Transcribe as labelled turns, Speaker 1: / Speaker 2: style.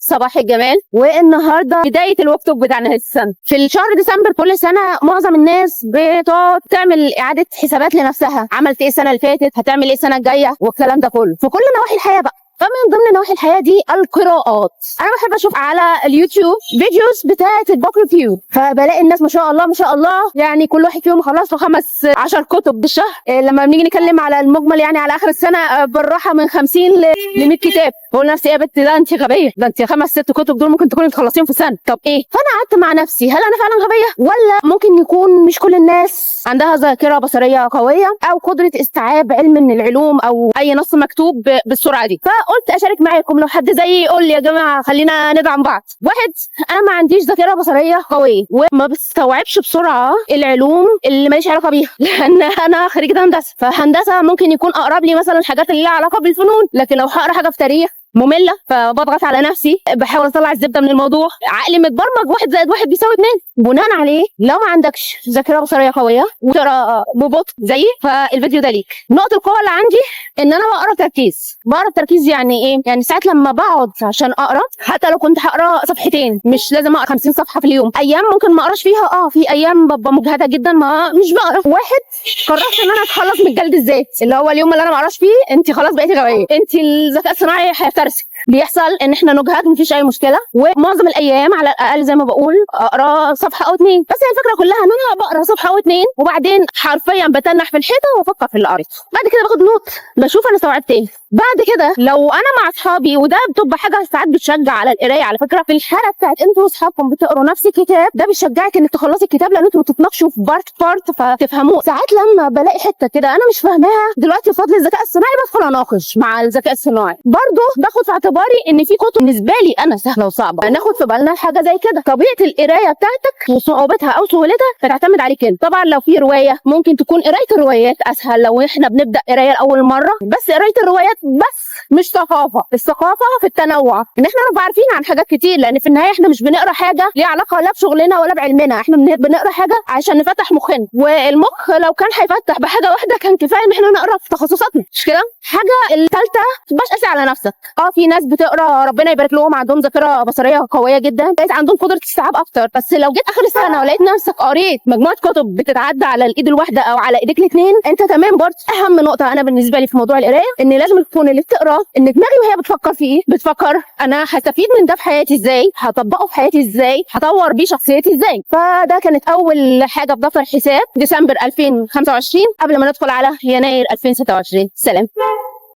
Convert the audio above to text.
Speaker 1: صباح الجمال. والنهارده بداية ال walk talk بتاع نهاية السنة. في الشهر ديسمبر كل سنة معظم الناس بتقعد تعمل اعاده حسابات لنفسها، عملت ايه السنة اللي فاتت، هتعمل ايه السنة الجاية، والكلام ده كله في كل نواحي الحياة بقى. فمن ضمن نواحي الحياة دي القراءات. انا بحب اشوف على اليوتيوب videos بتاعه ال book review، فبلاقي الناس ما شاء الله ما شاء الله، يعني كل واحد فيهم خلص له 15 كتب بالشهر. لما بنيجي نتكلم على المجمل يعني على اخر السنة بالراحة من 50 ل 100 كتاب. بقول لنفسي ايه يا بنت، ده انت غبيه، ده انت خمس ست كتب دول ممكن تكوني تخلصيهم في سنه. طب ايه؟ فانا قعدت مع نفسي، هل انا فعلا غبية ولا ممكن يكون مش كل الناس عندها ذاكره بصريه قوية او قدره استيعاب علم من العلوم او اي نص مكتوب بالسرعة دي؟ فقلت اشارك معاكم، لو حد زيي يقول لي يا جماعة خلينا ندعم بعض. واحد، انا ما عنديش ذاكره بصريه قوية وما بستوعبش بسرعة العلوم اللي ماليش علاقة بيها، لان انا خريجة هندسه، فهندسه ممكن يكون اقرب لي مثلا الحاجات اللي لها علاقة بالفنون، لكن لو هقرا حاجة في تاريخ مملة، فبضغط على نفسي بحاول اطلع الزبدة من الموضوع. عقلي متبرمج 1 + 1 = 2. بناء عليه لو ما عندكش ذاكره بصريه قوية وتقرا ببطء زيي فالفيديو ده ليك. نقطة القوة اللي عندي ان انا بقرا بتركيز. بقرا بتركيز يعني ايه؟ يعني ساعات لما بقعد عشان اقرا، حتى لو كنت هقرا صفحتين، مش لازم اقرا 50 صفحة في اليوم. ايام ممكن ما اقراش فيها، في ايام ببقى مجهده جدا ما مش بقرا. واحد، قررت ان انا اتخلص من جلد الذات، اللي هو اليوم اللي انا ما اقراش فيه انت خلاص بقيتي غبية، انت الذكاء الصناعي هيفترسك. بيحصل ان احنا نجهد، مفيش اي مشكله، ومعظم الايام على الاقل زي ما بقول اقرا صفحة او اتنين. بس هي الفكرة كلها ان انا بقرا صفحة او اتنين وبعدين حرفيا بتنح في الحيطة وافكر في اللي قريته. بعد كده باخد note، بشوف انا استوعبت ايه. بعد كده لو انا مع اصحابي، وده بتبقى حاجة ساعات بتشجع على القراية على فكرة، في الحالة بتاعت انتوا واصحابكم بتقروا نفس الكتاب، ده بيشجعك انك تخلصي الكتاب لان انتوا بتتناقشوا في part part فتفهموه. ساعات لما بلاقي حتة كده انا مش فاهماها دلوقتي بفضل الذكاء الصناعي بدخل اناقش مع الذكاء الصناعي. برضه باخد في اعتباري ان في كتب بالنسبة لي انا سهلة وصعبه، ناخد في بالنا حاجة زي كده. طبيعة القراية بتاعتك وصعوبتها او سهولتها بتعتمد عليك انت. طبعا لو في رواية ممكن تكون قرايه الروايات اسهل لو احنا بنبدا قرايه لاول مرة، بس قرايه الروايات بس مش ثقافة. الثقافة في التنوع، ان احنا نبقى عارفين عن حاجات كتير، لان في النهاية احنا مش بنقرا حاجة ليها علاقة لا بشغلنا ولا بعلمنا، احنا بنقرا حاجة عشان نفتح مخنا، والمخ لو كان هيفتح بحاجة واحدة كان كفاية ان احنا نقرا في تخصصاتنا، مش كده؟ حاجة الثالثة، ما تبقاش قاسي على نفسك. في ناس بتقرا ربنا يبارك لهم عندهم ذاكره بصريه قوية جدا، بقيت عندهم قدره استيعاب اكتر، بس لو جيت اخر السنة ولقيت نفسك قريت مجموعة كتب بتتعدى على الايد الواحدة او على ايديك الاثنين، انت تمام برضه. اهم نقطة انا بالنسبة لي في موضوع القراية ان لازم تكون اللي بتقرا ان دماغي وهي بتفكر فيه بتفكر انا هستفيد من ده في حياتي ازاي، هطبقه في حياتي ازاي، هطور بيه شخصيتي ازاي. فده كانت اول حاجة في دفتر حساب ديسمبر 2025 قبل ما ندخل على يناير 2026. سلام.